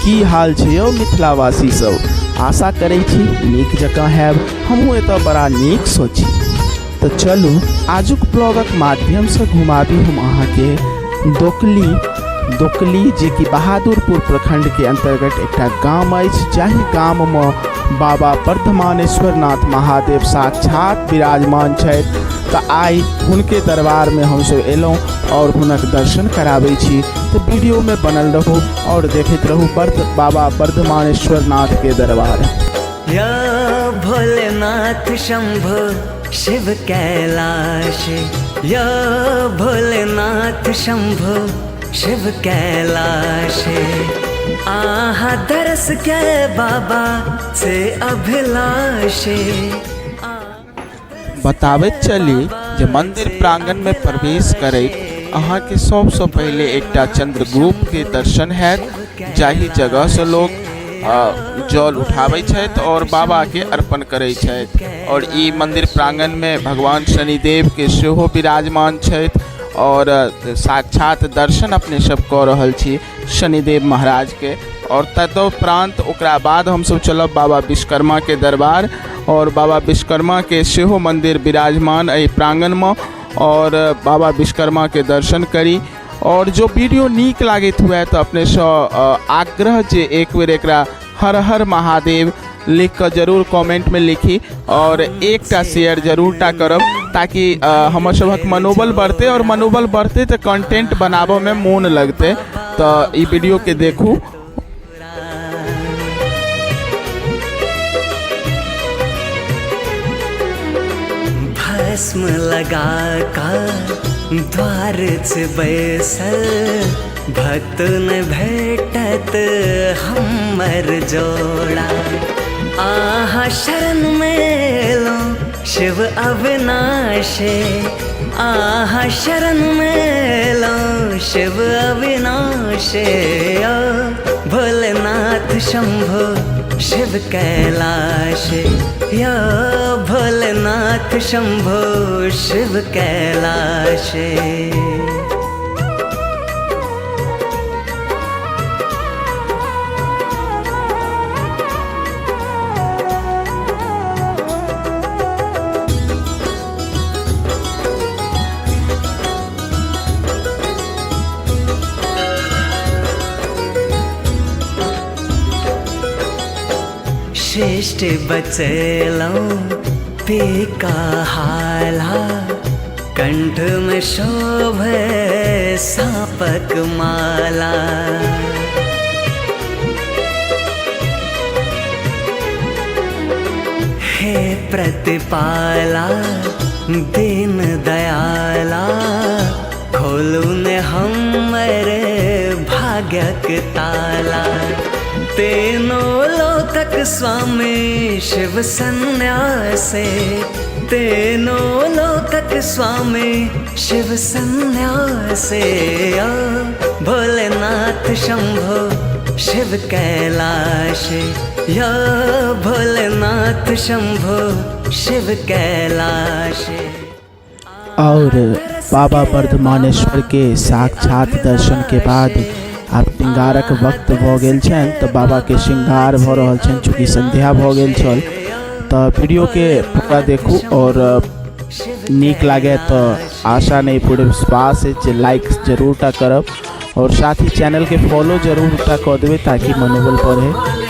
की हाल छै यौ मिथिलावासी सब? आशा करै छी नीक जकाँ हैब। हमहूँ एतऽ बड़ा नीक सोची। तऽ चलू आजुक ब्लॉगक माध्यमसँ घुमाबी हम अहाँके दोकली। दोकली जे कि बहादुरपुर प्रखंडके अन्तर्गत एकटा गाम अछि, जाहि गाममे बाबा वर्धमानेश्वर नाथ महादेव साक्षात विराजमान छथि। तऽ आइ हुनके दरबारमे हमसब एलहुँ आओर हुनक दर्शन कराबै छी। तऽ वीडियोमे बनल रहू आओर देखैत रहू बाबा वर्धमानेश्वर नाथके दरबार। या भोलेनाथ शंभो शिव कैलाश, या भोलेनाथ शंभो शिव कैलाश। आहा दरस के बाबा से अभिलाषे। बताबैत चली जे मंदिर प्रांगण में प्रवेश करैत अहाँके सबसँ पहिले एकटा चंद्रगुप्त के दर्शन हैत, जाहि जगह से लोग जल उठाबै छथि और बाबा के अर्पण करै छथि। और ई मंदिर प्रांगण में भगवान शनिदेव के सेहो विराजमान छथि और साक्षात दर्शन अपने सब कऽ रहल छी शनिदेव महाराज के। और तदुपरांत ओकरा बाद हमसब चलब बाबा विश्वकर्मा के दरबार और बाबा विश्वकर्मा के सेहो मंदिर विराजमान एहि प्रांगण में और बाबा विश्वकर्मा के दर्शन करी। और जो वीडियो नीक लागैत हुए तऽ अपनेसँ आग्रह जे एक बेर एकरा हर हर महादेव लिख कऽ जरूर कमेंटमे लिखी और एकटा शेयर जरूर टा करब, ताकि हमर सभक मनोबल बढ़तै और मनोबल बढ़तै तऽ कंटेंट बनाबऽमे मोन लगतै। तऽ ई वीडियोके देखू। भस्म लगा का द्वार से बैसल भक्त न भेटत हमर जोड़ा। आहा शरण में लो शिव अविनाशे, आहा शरण में लो शिव अविनाशे। ओ भोलेनाथ शंभो शिव कैलाशे, यो भोलेनाथ शंभो शिव कैलाशे। श्रेष्ठ बचेलौं पीका हाला, कंठ में शोभे सापक माला। हे प्रतिपाला दीन दयाला, खोलू ने हमर भाग्यक ताला। तीनों लोकक स्वामी शिव सन्यासे, तीनों लोकक स्वामी शिव सन्यासे। ओ भोलेनाथ शंभो शिव कैलाशे, यो भोलेनाथ शंभो शिव कैलाशे। और बाबा वर्धमानेश्वर के साक्षात दर्शन के बाद आब श्रृंगारक वक्त भऽ गेल छनि, तऽ बाबा के श्रृंगार भऽ रहल छनि, चूँकि संध्या भऽ गेल छल। तऽ वीडियो के पूरा देखू और नीक लागे तऽ आशा नहीं पूरे विश्वास है जे लाइक जरूर टा करब और साथ ही चैनल के फॉलो जरूर टा कऽ देबै ताकि मनोबल बढ़े।